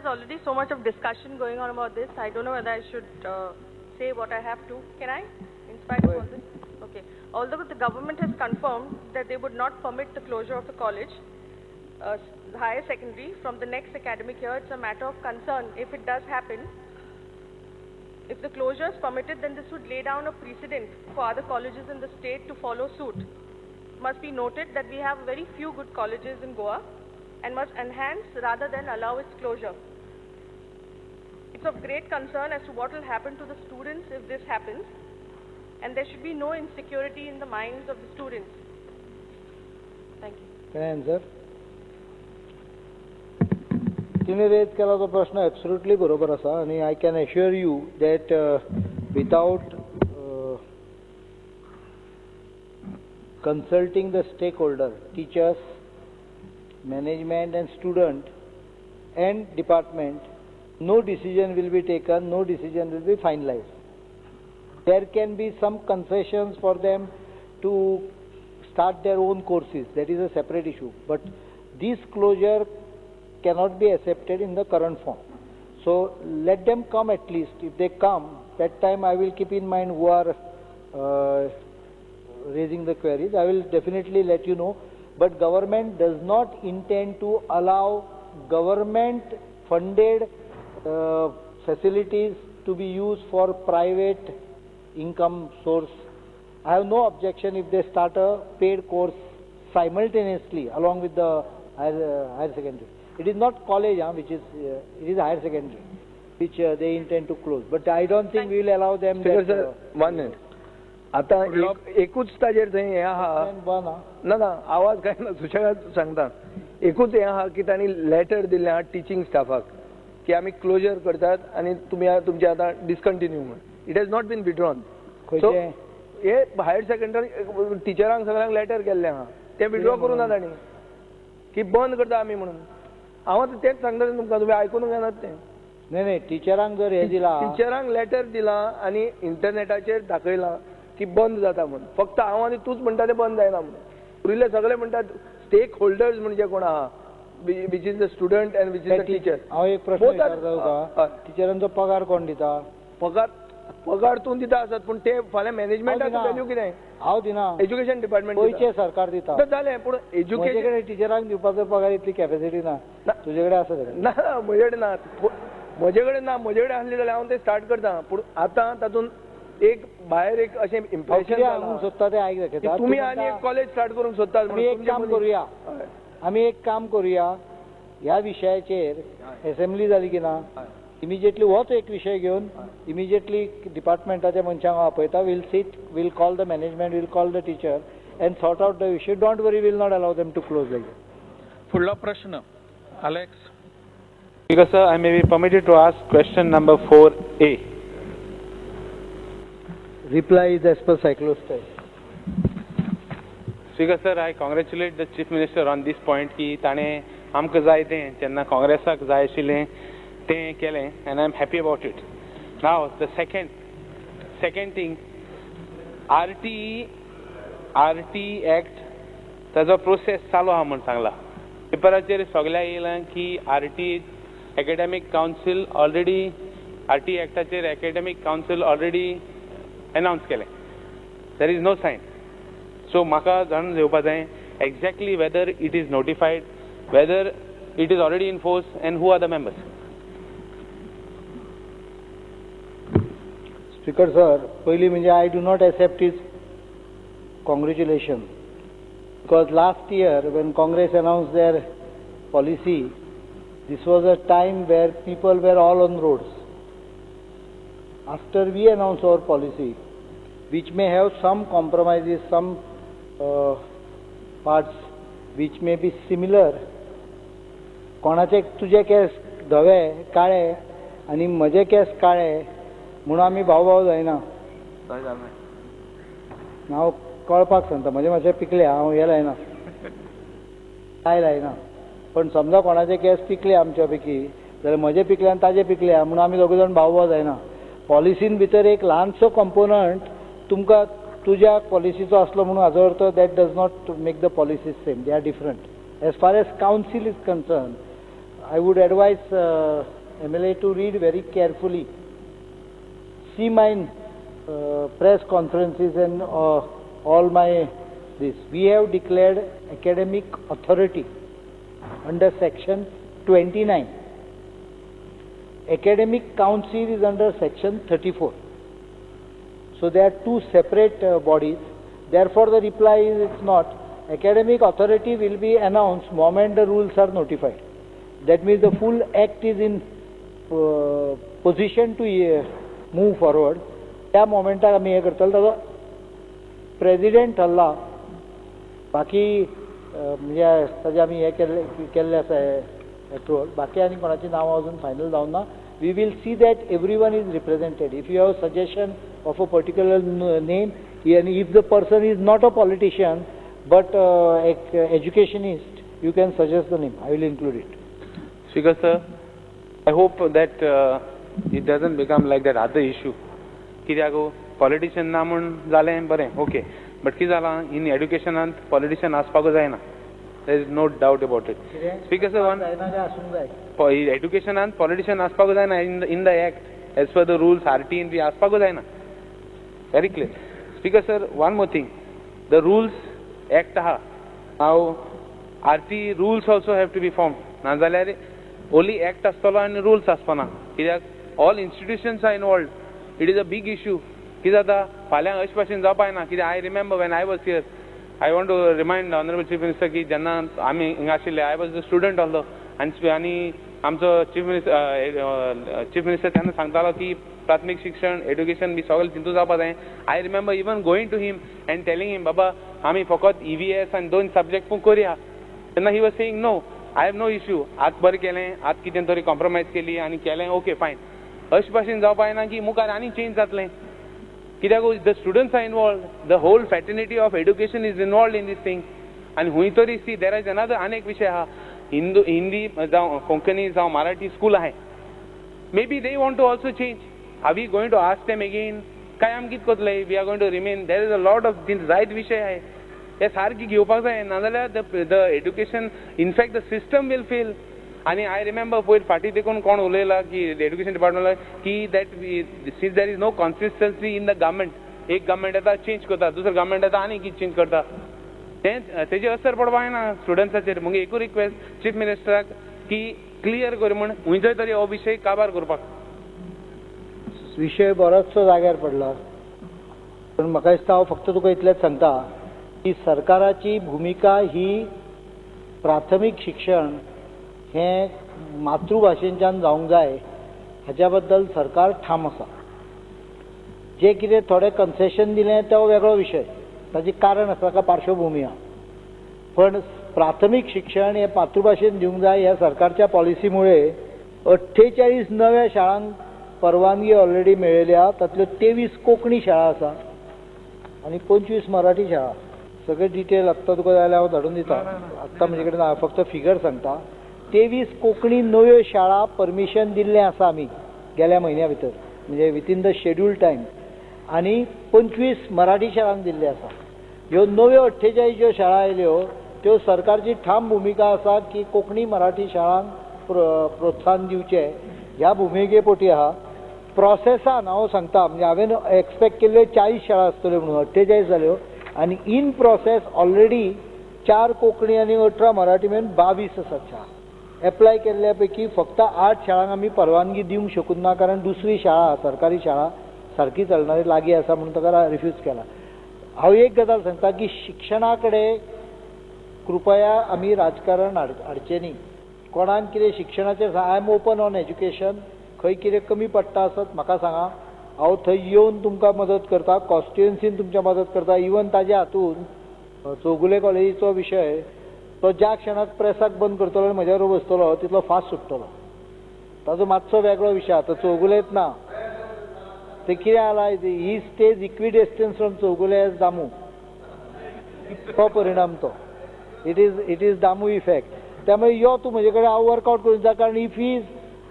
there's already so much of discussion going on about this, I don't know whether I should say what I have to. Can I? In spite of all this? Okay. Although the government has confirmed that they would not permit the closure of the college, higher secondary, from the next academic year, it's a matter of concern if it does happen. If the closure is permitted, then this would lay down a precedent for other colleges in the state to follow suit. It must be noted that we have very few good colleges in Goa and must enhance rather than allow its closure. It's of great concern as to what will happen to the students if this happens, and there should be no insecurity in the minds of the students. Thank you. Can I answer? तिने rays केला तो प्रश्न absolutely बरोबर आसा आनी I can assure you that without consulting the stakeholder, teachers, management and student and department, no decision will be taken, no decision will be finalized. There can be some concessions for them to start their own courses, that is a separate issue. But this closure cannot be accepted in the current form. So let them come at least. If they come, that time I will keep in mind who are raising the queries. I will definitely let you know. But government does not intend to allow government funded facilities to be used for private income source. I have no objection if they start a paid course simultaneously along with the higher secondary. It is not college, which is it is higher secondary, which they intend to close. But I don't think we will allow them. Speaker sir, 1 minute. आता एकूच ताजेर थंय हें आहा ना ना आवाज काय ना सुशेगाद सांगता. एकूच हें आहा की तांणी लेटर दिल्लें आहा टिचींग स्टाफाक की आमी क्लोजर करतात आनी तुमी तुमचें आतां डिसकंटिन्यू म्हूण. It has not been withdrawn. So hey higher secondary टिचरांक सगळ्यांक लेटर केल्लें आहा, तें विड्रॉ करूं ना तांणी की बंद करता आमी म्हणून. हांव आतां तेंच सांगता तुमकां, तुमी आयकून घेनात तें. न्हय न्हय, टिचरांक जर हें दिलां, टिचरांक लेटर दिलां आनी इंटरनेटाचेर दाखयलां की बंद जाता म्हणून. फक्त हांव आनी तूंच म्हणटा तें बंद जायना म्हणून. उरिल्ले सगळे म्हणटात स्टेक होल्डर्स म्हणजे कोण आहा, which is the student and which is the teacher. हांव एक प्रश्न विचारता तुका, टिचरांचो पगार कोण दिता? पगार पगार तूं दिता आसत, पूण ते फाल्यां मॅनेजमेंटाक व्हॅल्यू कितें? हांव दिना, एज्युकेशन डिपार्टमेंट पयशे सरकार दिता. जालें, पूण एज्युकेशन टिचरांक दिवपाचो पगार इतली कॅपेसिटी ना. तुजे कडेन आसा? ना, म्हजे कडेन ना, म्हजे कडेन ना. म्हजे कडेन आसली जाल्यार हांव तें स्टार्ट करता, पूण आतां तातूंत एक भायर एक अशें इम्प्रेशन सांगूंक सोदता तें आयक दाखयता. तुमी आनी एक कॉलेज स्टार्ट करूंक सोदतात. आमी एक काम करुया, आमी एक काम करुया, ह्या विशयाचेर एसेंब्ली जाली की ना इमिजिएटली होच एक विशय घेवन इमिजिएटली डिपार्टमेंटाच्या मनशांक हांव आपयता. Will sit, will call the management, will call the teacher and sort out the issue. Don't worry, will not allow them to close like that. फुडलो प्रश्न Alex. Speaker sir, I may be permitted to ask question number 4A. Reply is as per cyclostyle. Speaker sir, I congratulate the Chief Minister on this point की ताणें आमकां जाय तें जेन्ना काँग्रेसाक जाय आशिल्लें तें केलें and I am happy about it. Now the second thing, RTE act ताजो प्रोसेस चालू आहा म्हूण सांगला. पेपराचेर सगळ्या येयलां की RTE academic council already, RTE एक्टाचेर academic council already announce केलें. There is no sign. So म्हाका जाणून घेवपा जाय exactly whether it is notified, whether it is already in force and who are the members. Speaker sir, पयलीं म्हणजे I do not accept his congratulation because last year when Congress announce their policy, this was a time where people were all on roads. After we announce our policy, which may have some compromises, some parts which may be similar, कोणाचे तुजे केस धवे काळे आनी म्हजे केस काळे म्हणून आमी भाव भाव जायना. हांव कळपाक सांगता, म्हजे मातशे पिकले, हांव हें लायना, काय लायना, पण समजा कोणाचे केस पिकले आमच्या पैकी जाल्यार म्हजे पिकले आनी ताजे पिकले म्हणून आमी दोगूय जाण भाव भाव जायना. पॉलिसीन भितर एक ल्हानसो कंपोनंट तुमकां तुज्या पॉलिसीचो आसलो म्हणून हाजो अर्थ that does not make the policies same, they are different. As far as council is concern, I would advise MLA to read very carefully. See my press conferences and all my this. We have declared academic authority under section 29. Academic council is under section 34. So they are two separate bodies. Therefore the reply is it's not. Academic authority will be announced moment the rules are notified. That means the full act is in position to move forward. त्या मोमेंटाक आमी हें करतले. ताजो president ठरला, बाकी म्हणजे ताजें आमी हें केल्लें आसा एप्रुवल, बाकी आनी कोणाची नांवां अजून फायनल जावंक ना. We will see that everyone is represented. If you have suggestion of a particular name and if the person is not a politician but educationist, you can suggest the name. I will include it. Speaker sir, I hope that it doesn't become like that other issue. कित्याक politician ना म्हूण जालें बरें, okay, but कितें जालां in एड्युकेशनांत politician आसपाकूच जायना. There is no doubt about it. Speaker sir, one एड्युकेशनांत पॉलिटिशियन आसपाकूच जायना. In the act as per the rules RTE B आसपाकूच जायना. Very clear. Speaker sir, one more thing, the rules act आहा, now RTE rules also have to be form. नाजाल्यार only act आसतलो आनी rules आसपाना, कित्याक all institutions are involved. It is a big issue. कितें जाता फाल्यां अशे भाशेन जावपाक ना. कित्याक I remember when I was here, I want to remind honourable chief minister की जेन्ना आमी हिंगा आशिल्ले, I was the student also, आनी आमचो चीफ मिनिस्टर तेन्ना सांगतालो की प्राथमीक शिक्षण एड्युकेशन बी सगळें तितूंत जावपाक जाय. I remember even going to him and telling him, बाबा आमी फकत EVS आनी 2 सब्जेक्ट पूण करया. तेन्ना he was saying no, I have no issue. आतां बरें केलें, आतां कितें तरी कॉम्प्रोमायज केली आनी केलें, ओके फायन. अशे भाशेन जावपाक जायना की मुखार आनी चेंज जातलें. कित्याक the students are involved, the whole fraternity of education is involved in this thing. आनी हुंय तरी सी there is another आनी एक विशय आहा, हिंदी जावं कोंकणी जावं मराठी स्कूल आहाय, maybe they want to also change. Are we going to ask them again? काय आमी कितें करतले? We are going to remain. There is a lot of things. जायत विशय आहाय, हे सारकी घेवपाक जाय, नाजाल्यार the education, in fact the system will fail. आनी I remember पयर फाटीं देखून कोण उलयला की एड्युकेशन डिपार्टमेंटाक की that since there is no consistency in the government, एक गव्हर्मेंट येता चेंज करता, दुसरो गव्हर्मेंट येता आनी कितें चेंज करता, तें तेजेर असर पडपाक जायना स्टुडंट्साचेर. मुगे एकूच रिक्वेस्ट चीफ मिनिस्टराक की क्लियर कर म्हूण खंयचोय तरी हो विशय काबार करपाक. विशय बरोचसो जाग्यार पडला, पूण म्हाका दिसता हांव फक्त तुका इतलेंच सांगता की सरकाराची भुमिका ही प्राथमीक शिक्षण हें मातृभाशेंच्यान जावंक जाय हाच्या बद्दल सरकार ठाम आसा. जें कितें थोडें कन्सेशन दिलें तो वेगळो विशय, ताचें कारण आसा, ताका पार्श्वभुमी आसा. पण प्राथमीक शिक्षण हें मातृभाशेन दिवंक जाय ह्या सरकारच्या पॉलिसीमुळे 48 नव्या शाळांक परवानगी ऑलरेडी मेळयल्या. तातल्यो 23 कोंकणी शाळा आसा आनी 25 मराठी शाळा. सगळे डिटेल आत्तां तुका जाय जाल्यार हांव धाडून दिता, आत्तां म्हजे कडेन हांव फक्त फिगर सांगता. 23 कोंकणी नव्यो शाळा परमिशन दिल्लें आसा आमी गेल्या म्हयन्या भितर, म्हणजे विथीन the schedule time, आनी 25 मराठी शाळांक दिल्ले आसा. ह्यो नव्यो 48 ज्यो शाळा आयल्यो त्यो सरकारची ठाम भुमिका आसा की कोंकणी मराठी शाळांक प्रोत्साहन दिवचें ह्या भुमिके पोटी आहा. प्रोसेसान हांव सांगता, म्हणजे हांवें एक्सपेक्ट केल्ल्यो 40 शाळा आसतल्यो म्हणून 48 जाल्यो, आनी इन प्रोसेस ऑलरेडी 4 कोंकणी आनी 18 मराठी मेळून 22 आसात शाळा. एप्लाय केल्ल्या पैकी फक्त 8 शाळांक आमी परवानगी दिवंक शकूंक ना, कारण दुसरी शाळा सरकारी शाळा सारकी चलणारी लागीं आसा म्हणून ताका रिफ्यूज केला. हांव एक गजाल सांगता की शिक्षणा कडेन कृपया आमी राजकारण हाडचें न्ही. कोणाक कितें शिक्षणाचेर, I am open on education, खंय कितें कमी पडटा आसत म्हाका सांगा, हांव थंय येवन तुमकां मदत करता, कॉन्स्टिट्युएन्सीन तुमच्या मदत करता. इवन ताज्या हातून चौगुले कॉलेजीचो विशय तो ज्या क्षणाक प्रेसाक बंद करतलो आनी म्हज्या बरोबर बसतलो तितलो फास्ट सुट्टलो. ताजो मातसो वेगळो विशय आतां चौगुलेच ना, ते कितें जाला, he stays equidistance from Chowgule as Damu, तो परिणाम तो it is Damu effect. त्यामुळे यो तूं म्हजे कडेन हांव वर्कआवट करून जा, कारण if is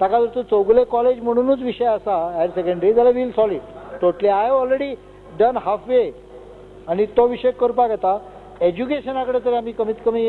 ताका जर तूं चौगुले कॉलेज म्हणुनूच विशय आसा हायर सेकंडरी जाल्यार we'll solve it totally. I have already done half way आनी तो विशय करपाक येता. एज्युकेशना कडेन तर आमी कमीत कमी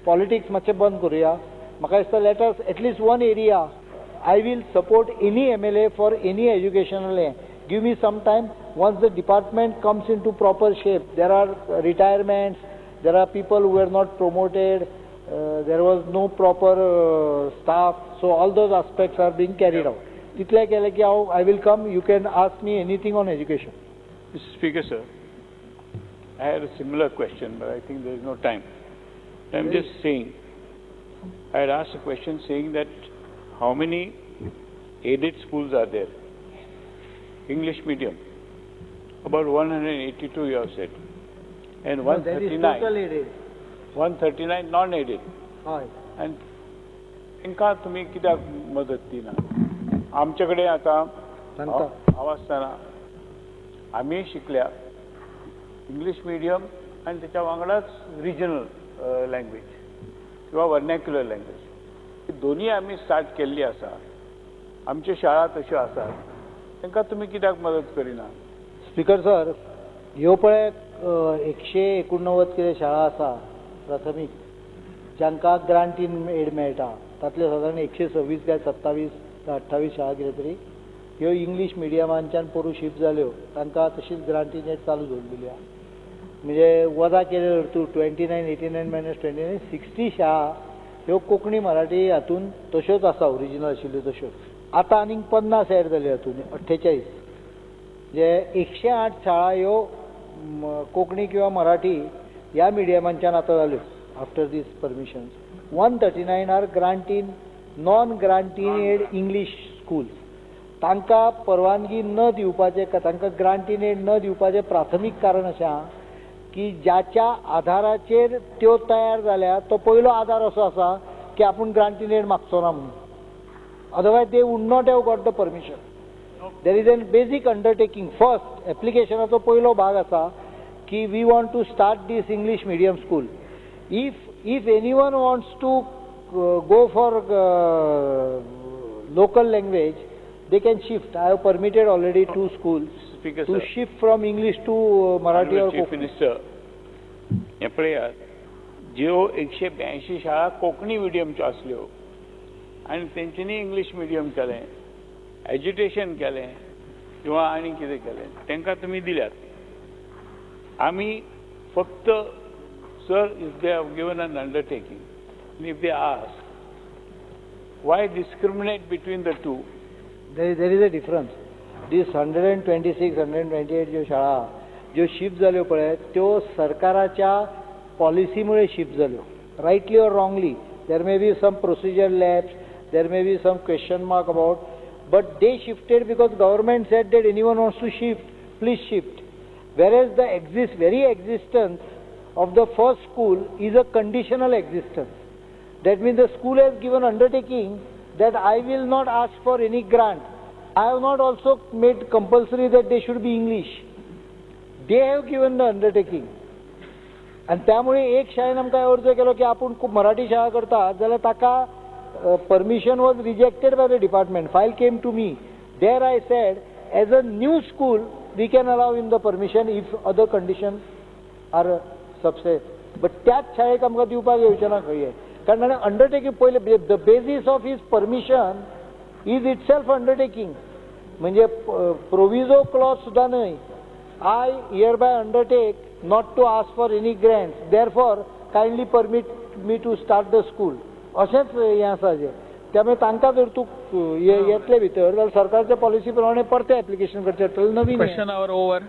पॉलिटिक्स मातशें बंद करुया. म्हाका दिसता let us at least one area I will support any MLA for any educational हें. Give me some time. Once the department comes into proper shape, there are retirements, there are people who were not promoted, there was no proper staff, so all those aspects are being carried out. तितलें केलें की हांव I will come, you can ask me anything on education. Mr. Speaker, sir, I had a similar question, but I think there is no time. I'm just saying, I had asked a question saying that how many aided schools are there? English medium. About 182 you have said. And 139. No, aided. 139 non-aided. हय. आनी तांकां तुमी कित्याक मदत दिना? आमचे कडेन आतां हांव आसतना आमी शिकल्या इंग्लीश मिडियम आनी तेच्या वांगडाच रिजनल लँग्वेज किंवा वर्नॅक्युलर लँग्वेज दोनूय आमी स्टार्ट केल्ली आसा. आमच्यो शाळा तश्यो आसात, तांकां तुमी कित्याक मदत करिना? स्पीकर सर, ह्यो पळय 189 कितें शाळा आसा प्राथमीक जांकां ग्रांट इन एड मेळटा, तातले सादारण 126 काय 27 28 शाळा कितें तरी ह्यो इंग्लीश मिडियमांच्यान पोरूं शिफ्ट जाल्यो, तांकां तशीच ग्रांट इन एड चालू दवरलेली आहा. म्हणजे वजा केले जर तूं 29 89 मायनस 29 60 शाळा ह्यो कोंकणी मराठी हातून तश्योच आसा, ओरिजिनल आशिल्ल्यो तश्योच. आतां आनीक 50 एड जाल्यो हातून, 48. म्हणजे 108 शाळा ह्यो कोंकणी किंवा मराठी ह्या मिडियमांच्यान आतां जाल्यो after these permissions. 139 are grant in non grant in aid English schools. तांकां परवानगी न दिवपाचें, तांकां ग्रांट इन एड न दिवपाचें प्राथमीक कारण अशें आहा की ज्याच्या आधाराचेर त्यो तयार जाल्या तो पयलो आधार असो आसा की आपूण ग्रांट इन एड मागचो ना म्हणून. Otherwise they would not have got the permission. There is an basic undertaking. First एप्लिकेशनाचो पयलो भाग आसा की we want to start this English medium school. If anyone wants to go for local language, they can shift. I have permitted already 2 schools Speaker, to sir, shift from English to Marathi or Chief Konkani. Minister, हें पळयात, ज्यो 182 शाळा कोंकणी मिडियमच्यो आसल्यो आनी तेंच्यांनी English medium केलें, एज्युटेशन केलें किंवा आनी कितें केलें, तांकां तुमी दिल्यात. आमी फक्त sir, if they have given an undertaking, if they ask why discriminate between the two? There is a difference. This 126, 128 ज्यो शाळा ज्यो शिफ्ट जाल्यो पळय त्यो सरकाराच्या पॉलिसीमुळे शिफ्ट जाल्यो. Rightly or wrongly, there may be some procedure lapse, there may be some question mark about, but they shifted because government said that anyone wants to shift, please shift. Whereas the very existence of the first school is a conditional existence. That means the school has given undertaking that I will not ask for any grant. I have not also made compulsory that they should be English. They have given the undertaking. आनी त्यामुळे एक शाळेन आमकां अर्ज केलो की आपूण मराठी शाळा करता जाल्यार ताका permission was rejected by the department. File came to me. There I said as a new school we can allow in the permission if other condition are subsist. But त्याच शाळेक आमकां दिवपाक येवचें ना खंय, कारण ताणें अंडरटेकींग पयलें the basis of his permission is itself undertaking. म्हणजे प्रोविजो क्लॉज सुद्दां न्हय. I hereby undertake not to ask for any grants, therefore kindly permit me to start the school. अशेंच हें आसा जें. त्यामुळे तांकां जर तूं येतले भितर जाल्यार सरकारच्या पॉलिसी प्रमाणे परतें एप्लिकेशन करचें पडटलें नवीन. Question hour over.